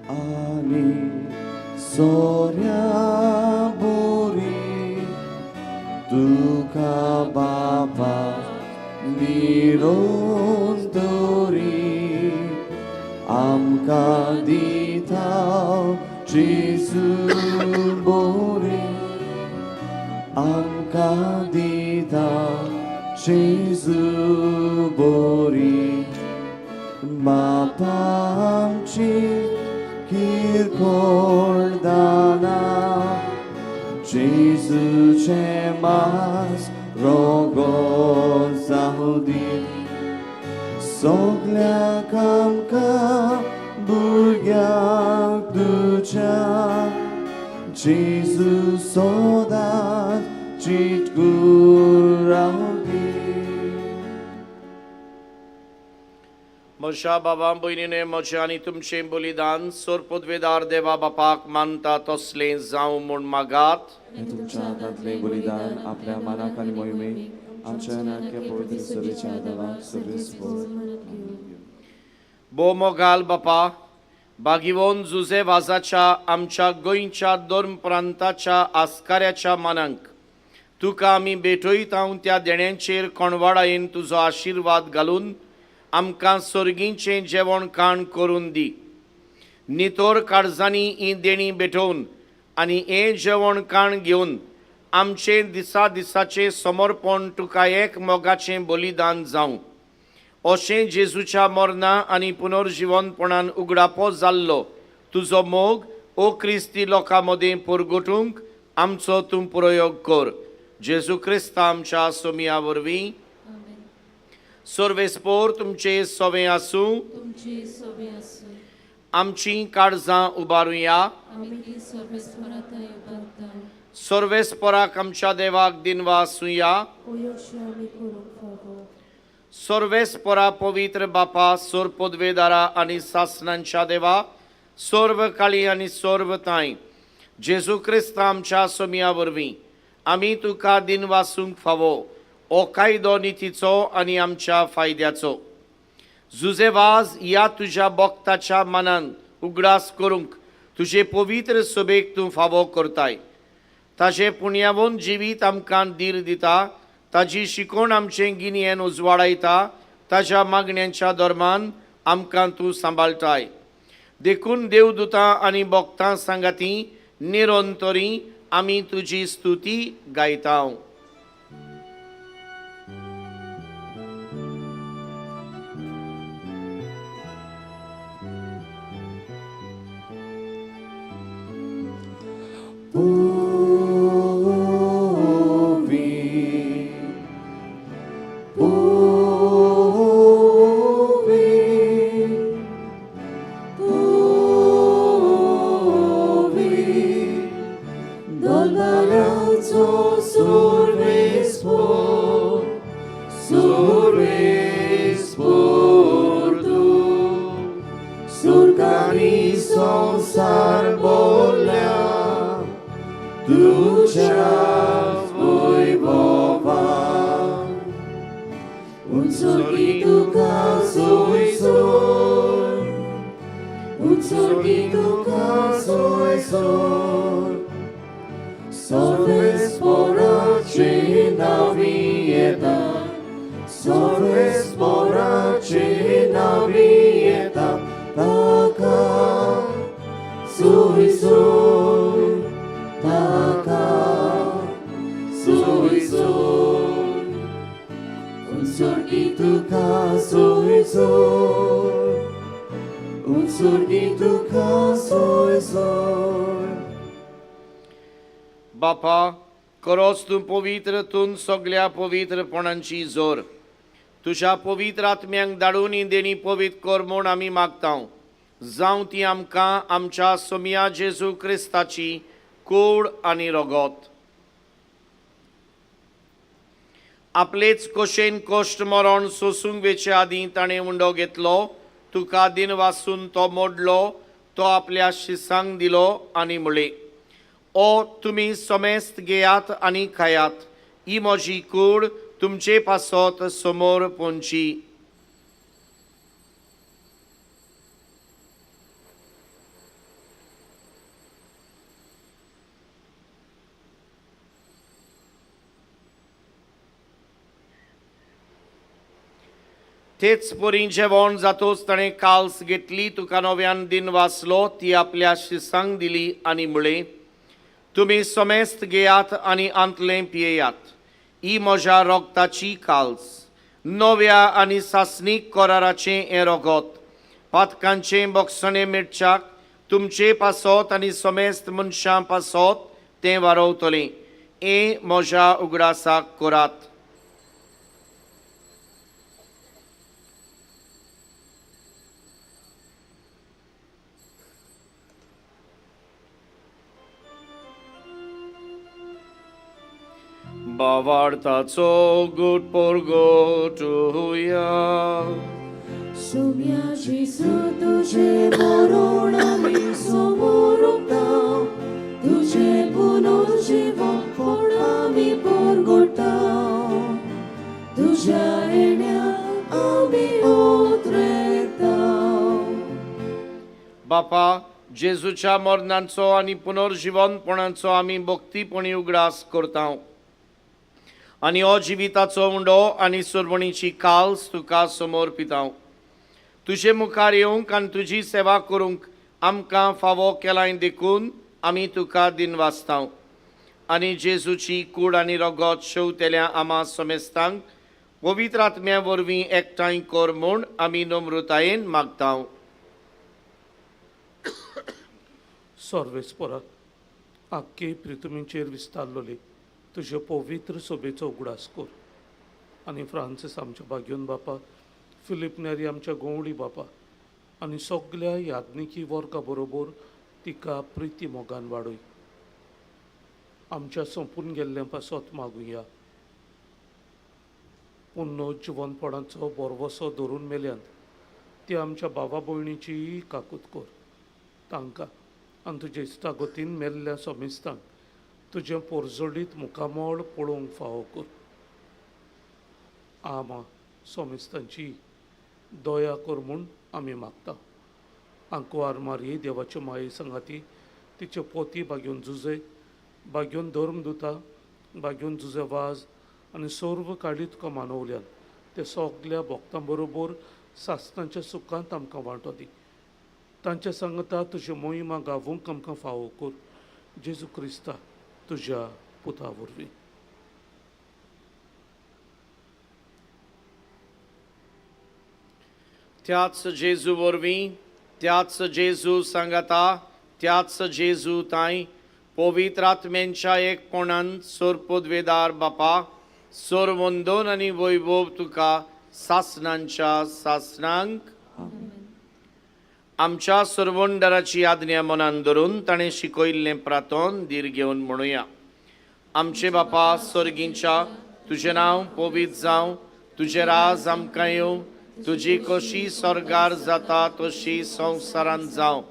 आनी सोऱ्या बोरी तुका बाबा निरोन दोरी आमकां दिता जेजू बोरी आमकां दिता जेजू बोरी बापा आमची किरकोळ दानां जेजूचें मास रोगो जावं दी सगल्याक आमकां भुरग्यांक तुज्या जेजू सदांच चिटकून रावं दी. म्हज्या बाबा भयणीने म्हजें आनी तुमचें बलिदान सोरपोदवेदार देवा बापाक मानता तसलें जावं म्हूण मागात. हें तुमच्या हातांतलें बलिदान आपल्या मानाक आनी मोहिमेक आमच्या नाक्या पवित्र सभेच्या देवाक सर्वेस्पोर. भोव मोगाल बापा, बागिवोन जुजे वाजाच्या आमच्या गोंयच्या दोन प्रांताच्या आस्काऱ्याच्या मानांक तुका आमी भेटयता. त्या देण्यांचेर कोणवाडायेन तुजो आशिर्वाद घालून आमकां सोर्गींचें जेवण खाण करून दी. नितोर काळजांनी ही देणी भेटोवन आनी हें जेवण खाण घेवन आमचें दिसा दिसाचें समर्पण तुका एक मोगाचें बलिदान जावं. अशें जेजूच्या मरणा आनी पुनर्जिवनपणान उगडापो जाल्लो तुजो मोग ओ क्रिस्ती लोकां मदीं परगटूंक आमचो तूं प्रयोग कर. जेजू क्रिस्ता आमच्या सोमया वरवीं. सर्वेस्पोर तुमचे सोवे आसूं. तुमची सोबे आसूं. आमचीं काळजां उबारुया. आमी ती सर्वेस्परांत उबारता. सर्वेस्पोराक आमच्या देवाक दिनवा आसुया. अशें आमी करूंक फावो. सर्वेस्पोरा पवित्र बापा, सोर पदवेदारा आनी सासणांच्या देवा, सर्व काळी आनी सर्व तांय जेजू क्रिस्ता आमच्या सोमया वरवीं आमी तुका दिनवासूंक फावो हो कायदो नितीचो आनी आमच्या फायद्याचो. जुजेवाज ह्या तुज्या बोक्ताच्या मनान उगडास करूंक तुजे पवित्र सभेक तूं फावो करताय. ताजें पुण्यावून जिवीत आमकां धीर दिता, ताजी शिकवण आमचें गिन्यान उजवाडायता, ताज्या मागण्यांच्या धर्मान आमकां तूं सांबाळटाय. देखून देवदुतां आनी भक्तां सांगाती निरंतरी आमी तुजी स्तुती गायतांव. संसार बोल्या तुझ्या वैभवान उत्सर्गी तुका सोय सोय, उत्सर्गी तुका सोय सोय, सर्वेस्पोराचे नावी येता, सर्वेस्पोराचे नावी येता, ताका सोय सोय, ताका सोय सोय, उत्सर्गी तुका सोय सोय, उत्सर्गी तुका सोय सोय. बापा, खरोच तूं पवित्र, तूं सगल्या पवित्रपणांची जोर. तुज्या पवित्र आत्म्यांक धाडून ही देणी पवित्र कर म्हूण आमी मागता. जावं ती आमकां आमच्या सोमया जेजू क्रिस्ताची कूड आनी रगत. आपलेच कोशेन कोश्ट मरण सोसूंक वेचे आदीं ताणें उंडो घेतलो, तुका दिन वासून तो मोडलो, तो आपल्या शिसांक दिलो आनी म्हणलें, ओ तुमी समेस्त घेयात आनी खायात, ही म्हजी कूड तुमचे पासत समोर पोंची. तेच परी जेवण जातोच ताणें काल्स घेतली, तुका नव्यान दिन वाचलो, ती आपल्या शिसांक दिली आनी म्हणलें, तुमी समेस्त घेयात आनी आंतलें पियेयात, ही म्हज्या रोगताची काल्स, नव्या आनी सासणीक कराराचें हें रगत, पातकांचें बोगसणें मेळच्याक तुमचे पासत आनी समेस्त मनशां पासत तें वारोवतलें. हें म्हज्या उगडासाक करात. बावार्थाचो गुट पोरगोटुया. सोम्या जेजू तुझे मरण आमी समोर उरता, तुझे पुनर्जीवनपण आमी परगटा, तुझ्या येण्या आमी उतरेता. बापा, जेजूच्या मरणाचो आनी पुनर्जिवनपणाचो आमी भक्तीपणी उगडास करता आनी हो जिविताचो उंडो आनी सुरवणीची काल्स तुका समोर पिता. तुजे मुखार येवंक आनी तुजी सेवा करूंक आमकां फावो केलाय देखून आमी तुका दिनवासता. आनी जेजूची कूड आनी रगत शेवतेल्या आमा समेस्तांक पवित्र आत्म्या वरवीं एकठांय कर म्हूण आमी नम्रतायेन मागता. सर्वेस्पोरा, आख्खे प्रितुमीचेर विस्तारलोली तुजे पवित्र सोबेचो उगडास कर आनी फ्रांसीस आमच्या भाग्योन बापा, फिलीप नेरी आमच्या गोवळी बापा आनी सगल्या याज्ञिकी वर्गा बरोबर तिका प्रिती मोगान वाडय. आमच्या सोंपून गेल्ल्या पासत मागुया. पुण्य जिवनपणाचो बोरवसो धरून मेल्यांत ती आमच्या बाबा भयणीचीय काकूत कर. तांकां आनी तुजे इश्टागतीन मेल्ल्या सोमेस्तांक तुजें पोरजोडीत मुखामळ पळोवंक फावो कर. आमा सोमेस्तांची दया कर म्हूण आमी मागता. आंकवार मारये देवाचे माये सांगाती तिचे पोती बागेवन जुजे, बागेवन धर्म दुता, बागेवन जुजे वाज आनी सर्व काडी तुका मानवल्यान ते सगल्या भक्तां बरोबर सासणाच्या सुखांत आमकां वांटो दी. तांच्या सांगता तुज्यो मोहिमा गावूंक आमकां फावो कर. जेजू क्रिस्ता तुज्या पुता वरवीं. त्याच जेजू वरवीं, त्याच जेजू सांगाता, त्याच जेजू ताई पवित्र आत्म्यांच्या एकपणान सोरपोदवेदार बापा सोरवंदन आनी वैभव तुका सासणांच्या सासणांक. आमच्या सरवंडराची आज्ञा मनान धरून ताणें शिकयल्लें प्रातोन धीर घेवन म्हणुया. आमचे बापा स्वर्गींच्या, तुजें नांव पवित्र जावं, तुजें राज आमकां येवं, तुजी कशी स्वर्गार जाता तशी संवसारांत जावं.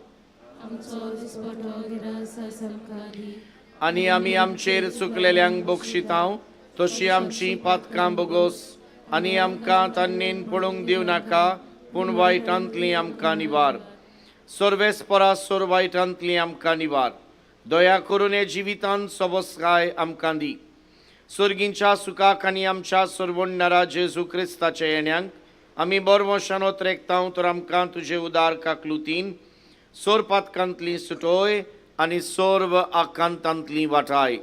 आनी आमी आमचेर चुकलेल्यांक बक्षितांव तशी आमची पातकां बोगोस, आनी आमकां तान्नेन पडूंक दिवं नाका, पूण वायटांतली आमकां निवार. सर्वेस्परा सोर वायटांतली आमकां निवार. दया करून हे जिवितांत सोबसकाय आमकां दी. सर्गींच्या सुखाक आनी आमच्या सर्वोण्णारा जेजू क्रिस्ताच्या येण्यांक आमी बरवशान ओतरेकतांव, तर आमकां तुजे उदार काकलुतीन सोर पातकांतली सुटोय आनी सर्व आकांतांतली वाटाय.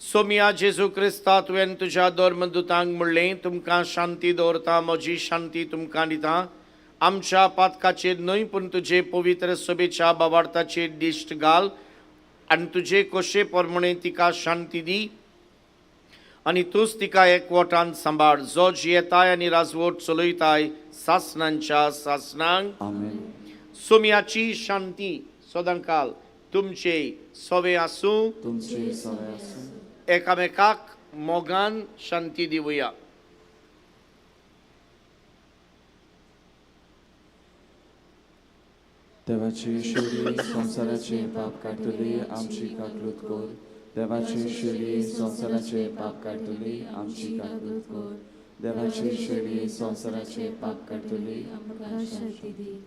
सोमिया जेजू क्रिस्ता, तुवें तुज्या धर्मदुतांक म्हणलें, तुमकां शांती दवरता, म्हजी शांती तुमकां दिता. आमच्या पातकाचेर न्हय पूण तुजे पवित्र सभेच्या बावार्थाचेर दिश्ट घाल आनी तुजे कोशे प्रमाणे तिका शांती दी, आनी तूंच तिका एकवटान सांबाळ, जो जियेताय आनी राजवट चलयताय सासणांच्या सासणांक. आमेन. सोम्याची शांती सदांकाल तुमचे सवे आसूं, तुमचे सवे आसूं. एकामेकाक मोगान शांती दिवया. देवाची शेळी संवसाराचे पाप काडटली, आमची काकलूत कर. देवाची शेळी संवसाराचे पाप काडटली, आमची काकलूत कर. देवाची शेळी संवसाराचे पाप काडटली, आमकां शांती दी.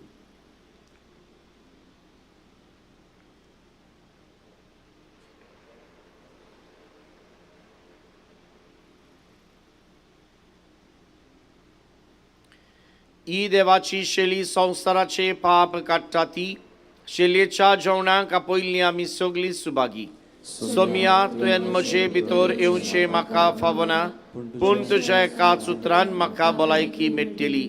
ही देवाची शेली संवसाराचे पाप काडटा ती शेलयेच्या जेवणाक आपयल्ली आमी सगळीं सुभागी. सोमिया, तुवें म्हजे भितर येवचें म्हाका फावना, पूण तुज्या एकाच उतरान म्हाका भलायकी मेळटली.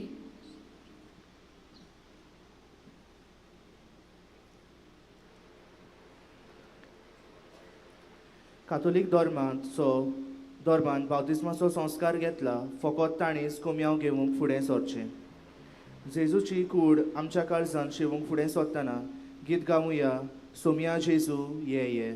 कातोलीक धर्मांत बाप्तिस्माचो संस्कार घेतला फकत ताणेंच कोमयांव घेवंक फुडें सरचें. जेजूची कूड आमच्या काळजांत शेवूंक फुडें सरतना गीत गावया, सोमिया जेजू ये ये.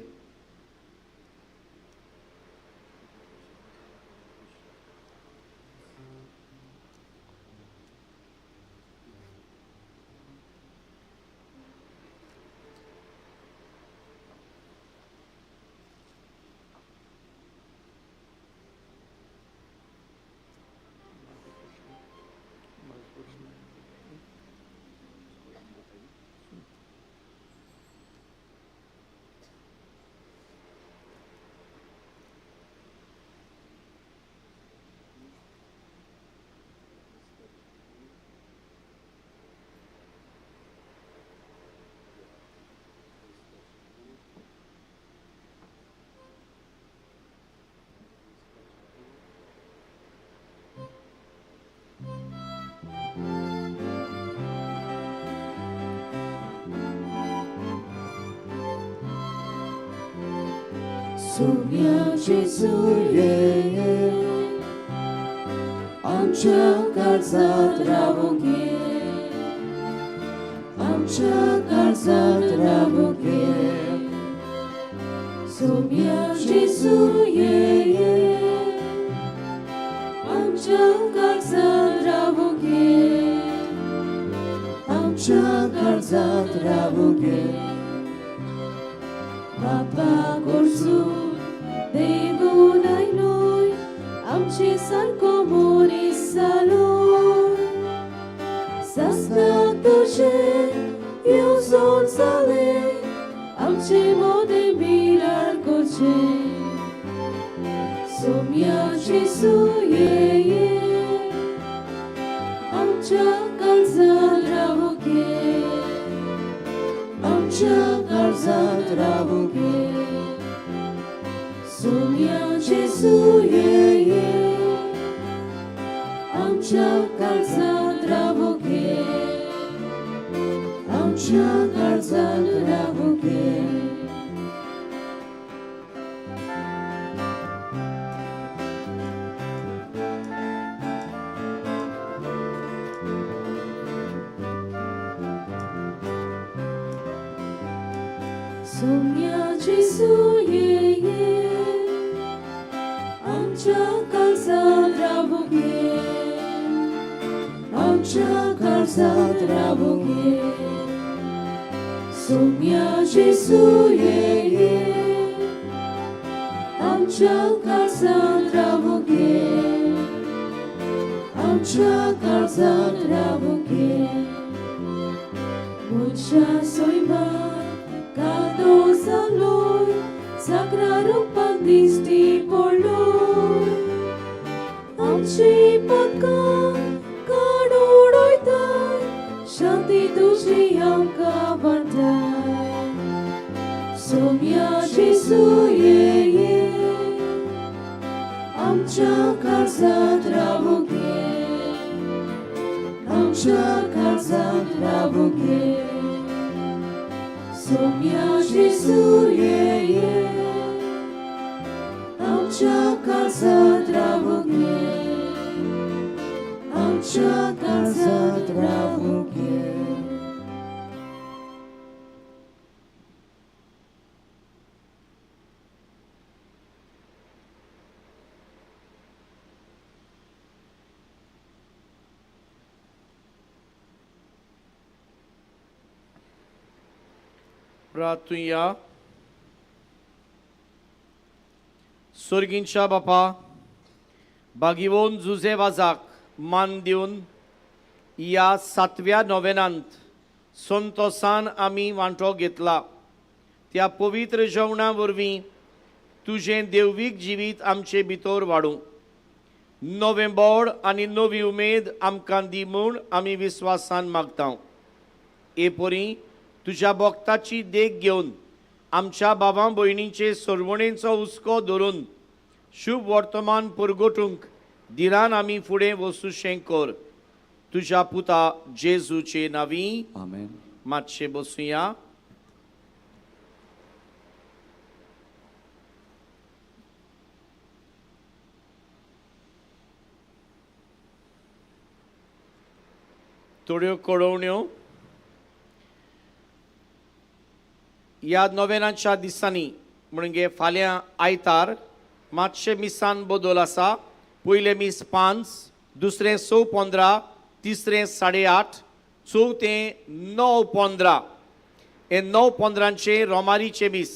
सोम्या जेजू ये ये, आमच्या काळजांत रावूंक ये, आमच्या काळजांत रावूंक ये. सोम्या जेजू ये ये, आमच्या काळजांत रावूंक ये, आमच्या काळजांत रावूंक ये. बापा कोर्सू देगून आयलोय, आमचे सारको मनीस जालो. सासणाक तुजें येवजण जालें, आमचे मोदें बिराड करचें. सोम्या जेजू ये ये, आमच्या काळजांत रावूंक ये, आमच्या काळजांत रावूंक ये. सोम्या जेजू ये ये, आमच्या काळजांत रावूंक ये, आमच्या काळजांत रावूंक ये. सोम्या जेजू ये ये, आमच्या काळजांत रावूंक ये, आमच्या काळजांत रावूंक ये. सोम्या जेजू ये ये, आमच्या काळजांत रावूंक ये, आमच्या काळजांत रावूंक ये. मनशा सोयमा कांदो जालोय, साकरा रुपान दिश्टी पडलोय, आमची पदकां काडून उडयताय, शांती तुजी आमकां वांटाय. सोम्या जेजू ये ये, आमच्या काळजांत रावूंक ये, आमच्या काळजांत रावूंक ये. सोम्या जेजू ये ये, आमच्या काळजांत रावूंक ये, आमच्या काळजांत रावूंक ये. प्रार्थुया. सोर्गींच्या बापा, बागिवोन जुजे वाजाक मान दिवन ह्या सातव्या नोवेनांत संतोसान आमी वांटो घेतला. त्या पवित्र जेवणा वरवीं तुजें देववीक जिवीत आमचे भितर वाडूं. नवें बोड आनी नवी उमेद आमकां दी म्हूण आमी विस्वासान मागता. ए परी तुज्या भक्ताची देख घेवन आमच्या बाबा भयणीचे सरवणेचो हुस्को धरून शुभ वर्तमान पुरगोटूंक धिरान आमी फुडें वचूशें कर. तुज्या पुता जेजूचे नांवी. आमेन. मातशें बसुया. थोड्यो कळोवण्यो. ह्या नोवेनाच्या दिसांनी म्हणजे फाल्यां आयतार मातशें मिसान बदल आसा. पयलें मीस 5, दुसरें 6:15, तिसरें 8:30, चवथें 9:15. हें 9:15 रोमारीचें मीस.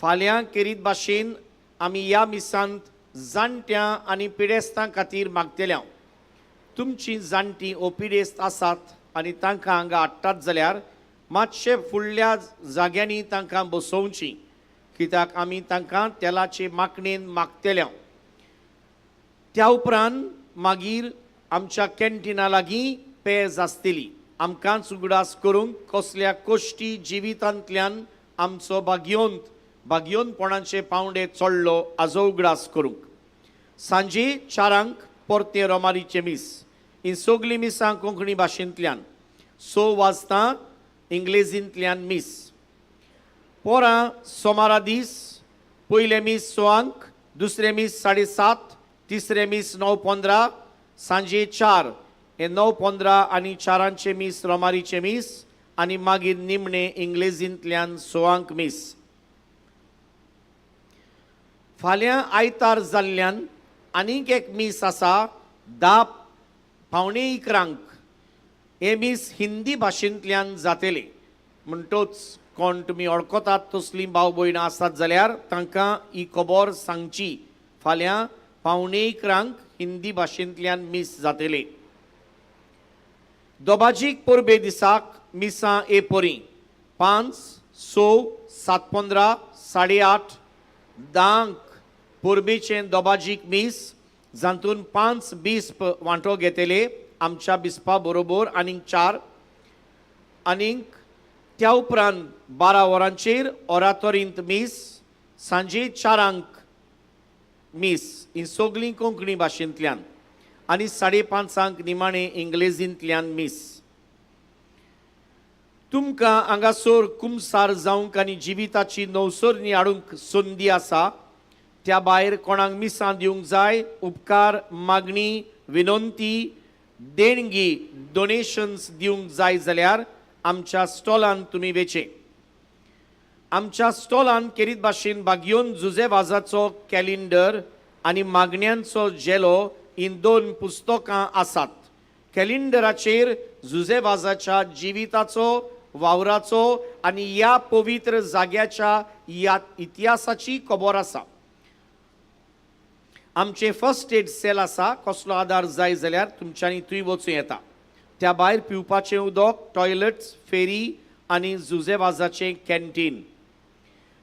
फाल्यां केरीत भाशेन आमी ह्या मिसांत जाणट्यां आनी पिडेस्तां खातीर मागतल्या. तुमचीं जाणटीं ओ पिडेस्त आसात आनी तांकां हांगा हाडटात जाल्यार मातशे फुडल्या जाग्यांनी तांकां बसोवची, कित्याक आमी तांकां तेलाचे मागणेन मागतल्या. त्या उपरांत मागीर आमच्या कॅन्टिना लागीं पेज आसतली. आमकांच उगडास करूंक कसल्या कोश्टी जिवितांतल्यान आमचो भाग्योंत भाग्योनपणाचे पावंडे चडलो हाजो उगडास करूंक. सांजे 4 परतें रोमारीचें मीस. ही सगलीं मिसां कोंकणी भाशेंतल्यान. 6 वाजता इंग्लेजींतल्यान मीस. पोरां सोमारा दीस पयलें मीस 6, दुसरें मीस 7:30, तिसरें मीस 9:15, सांजे 4 हें 9:15 आनी 4 मीस रोमारीचें मीस आनी मागीर निमणें इंग्लेजींतल्यान 6 मीस. फाल्यां आयतार जाल्ल्यान आनीक एक मीस आसा 10:45. हें मीस हिंदी भाशेंतल्यान जातलें. म्हणटोच कोण तुमी वळखतात तसलीं भाव भयणां आसात जाल्यार तांकां ही खबर सांगची. फाल्यां 10:45 हिंदी भाशेंतल्यान मीस जातलें. दोबाजीक परबे दिसाक मिसां ए परी 5, 6, 7:15, 8:30, 10 परबेचें दोबाजीक मीस जातून 5 बिस्प वांटो घेतले आमच्या बिस्पा बरोबर आनीक 4 आनीक त्या उपरांत 12 वरांचेर ओरातोरींत मीस, सांजे 4 मीस ही सगळीं कोंकणी भाशेंतल्यान आनी 5:30 निमाणें इंग्लेजींतल्यान मीस. तुमकां हांगासर कुमसार जावंक आनी जिविताची नवसरणी हाडूंक संदी आसा. त्या भायर कोणाक मिसां दिवंक जाय, उपकार, मागणी, विनंती, देणगी, डोनेशन्स दिवंक जाय जाल्यार आमच्या स्टॉलान तुमी वेचें. आमच्या स्टॉलान केरीत भाशेन बागयोन जुजे वाजाचो कॅलेंडर आनी मागण्यांचो झेलो ही 2 पुस्तकां आसात. कॅलेंडराचेर जुजे वाजाच्या जिविताचो, वावराचो आनी ह्या पवित्र जाग्याच्या ह्या इतिहासाची खबर आसा. आमचें फर्स्ट एड सेल आसा, कसलो आदार जाय जाल्यार तुमच्यांनी थंय वचूं येता. त्या भायर पिवपाचें उदक, टॉयलट्स, फेरी आनी जुजे वाजाचें कॅन्टीन.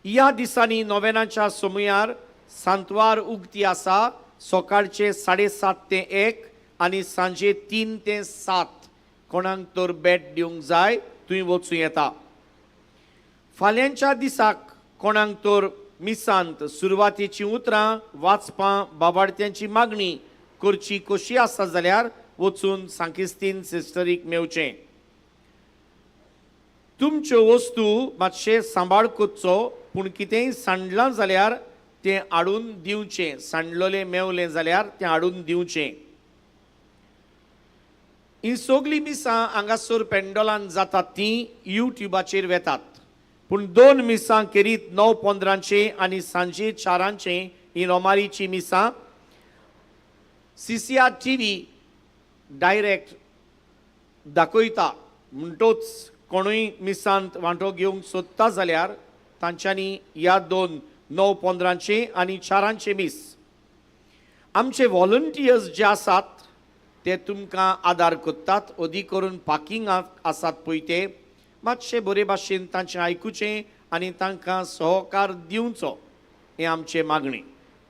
ह्या दिसांनी नोवेनाच्या समयार सांतवार उगती आसा, सकाळचे 7:30 ते 1 आनी सांजे 3 ते 7. कोणाक तर बेट दिवंक जाय थंय वचूं येता. फाल्यांच्या दिसाक कोणाक तर मिसांत सुरवातेचीं उतरां वाचपां, बाबाडत्यांची मागणी करची कशी आसा जाल्यार वचून सांकिस्तीन सिस्टरीक मेवचें. तुमच्यो वस्तू मातशें सांबाळ करचो, पूण कितेंय सांडलां जाल्यार तें हाडून दिवचें, सांडलोलें मेवलें जाल्यार तें हाडून दिवचें. ही सगळीं मिसां हांगासर पेंडोलान जातात तीं युट्युबाचेर वेतात, पूण 2 मिसां खेरीत 9:15 आनी सांजे 4 ही रोमारीची मिसां CCR TV direct दाखयता. म्हणटोच कोणूय मिसांत वांटो घेवंक सोदता जाल्यार तांच्यांनी ह्या 2 9:15 आनी 4 मीस. आमचे व्हॉलंटियर्स जे आसात ते तुमकां आदार करतात, अदीक करून पार्किंगाक आसात पळय ते मातशे बरे भाशेन तांचें आयकुचें आनी तांकां सहकार दिवचो, हें आमचें मागणें.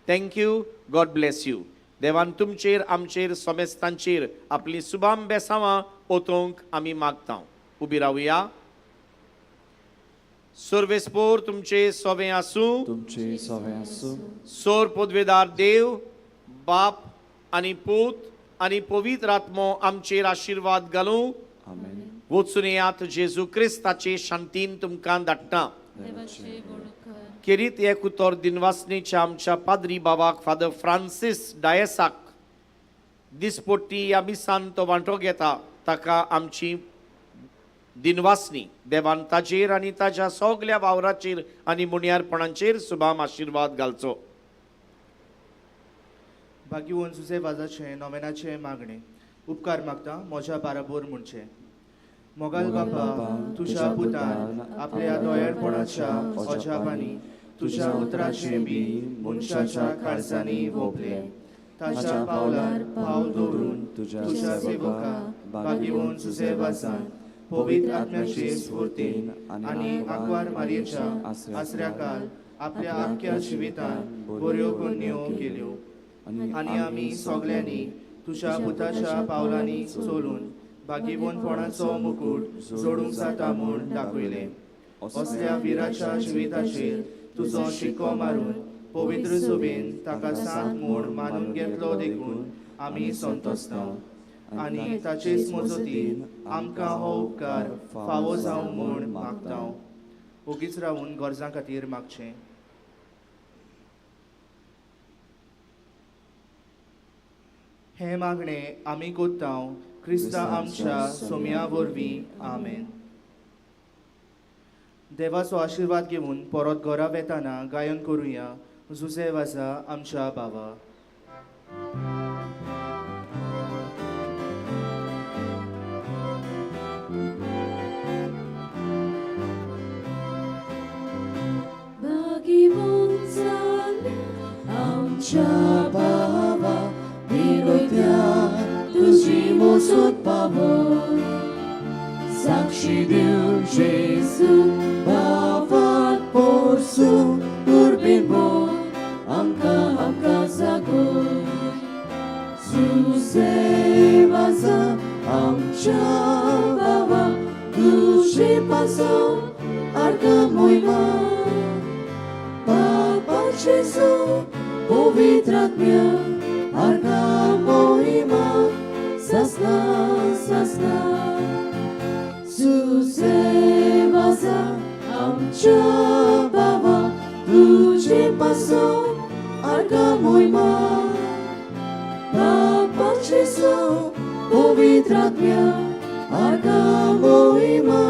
Thank you, God bless you. देवान तुमचेर, आमचेर, समेस्तांचेर आपली सुबाम बेसांवां ओतोवंक आमी मागता. उबी रावया. सर्वेस्पोर तुमचे सोवें आसूं, तुमचे सोवें आसूं. सोर पदवेदार देव बाप आनी पूत आनी पवित्र आत्मो आमचेर आशिर्वाद घालूं. आमेन. वचून येयात, जेजू क्रिस्ताचे शांतीन तुमकां धाडटा. खेरीत एक उतर दिनवासनेच्या आमच्या पाद्री बाबाक फादर फ्रांसीस डायसाक दिसपट्टी ह्या मिसान तो वांटो घेता, ताका आमची दिनवासनी. देवान ताजेर आनी ताज्या सगल्या वावराचेर आनी मुणयारपणाचेर सुभाम आशिर्वाद घालचो. भाग्यवंत जुजे वाजाचें नोवेनाचें मागणें. उपकार मागता म्हज्या बाराबोर म्हणचें. मोगाल बापा, तुज्या पुतान आपल्या दोयेळपणाच्या अजापांनी तुज्या उतराचें बी मनशाच्या काळजांनी वोपलें. ताच्या पावलार पावल दवरून तुज्या सेवका भाग्यवंत जुजे वाजान पवित्र आत्म्याचे स्फूर्तीन आनी आंकवार मारयेच्या आसऱ्याकाल आपल्या आख्ख्या जिवितान बऱ्यो करण्यो केल्यो आनी आमी सगल्यांनी तुज्या पुताच्या पावलांनी चलून भाग्यवंतपणाचो मुकूट जोडूंक जाता म्हूण दाखयलें. असल्या विराच्या जिविताचेर तुजो शिको मारून पवित्र सोबेन ताका सांत म्हूण मानून घेतलो देखून आमी संतोसता आनी ताचेच मजतीन आमकां हो उपकार फावो जावं म्हूण मागता. ओगीच रावून गरजां खातीर मागचें. हें मागणें आमी कोत्ता क्रिस्ता आमच्या सोम्या वरवीं. आमेन. देवाचो आशिर्वाद घेवन परत घरा वेताना गायन करुया जुजे वाजा आमच्या बाबा. भाग्यवंत जाल्या आमच्या बाबा, विनोद्या तुजी मोजूत पावो, साक्षी दिवन जेजू बाबान पोरसू दुर्बीण आमकां आमकां जागो. जुजे वाजा आमच्या बाबा, तुजे पासो आर्गा मोहिमा बापा जेजू पवित्र आत्म्या आर्गा मोहिमा सासना सासना सुसेवासा आमच्या बाबा तुझे पासो आर्गा मोहिमा बापा जेजू पवित्र आत्म्या आर्गा मोहिमा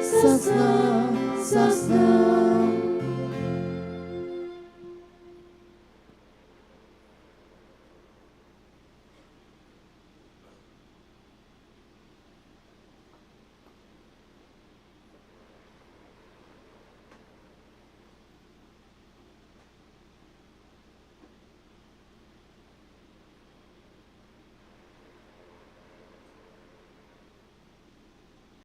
सासना सासना.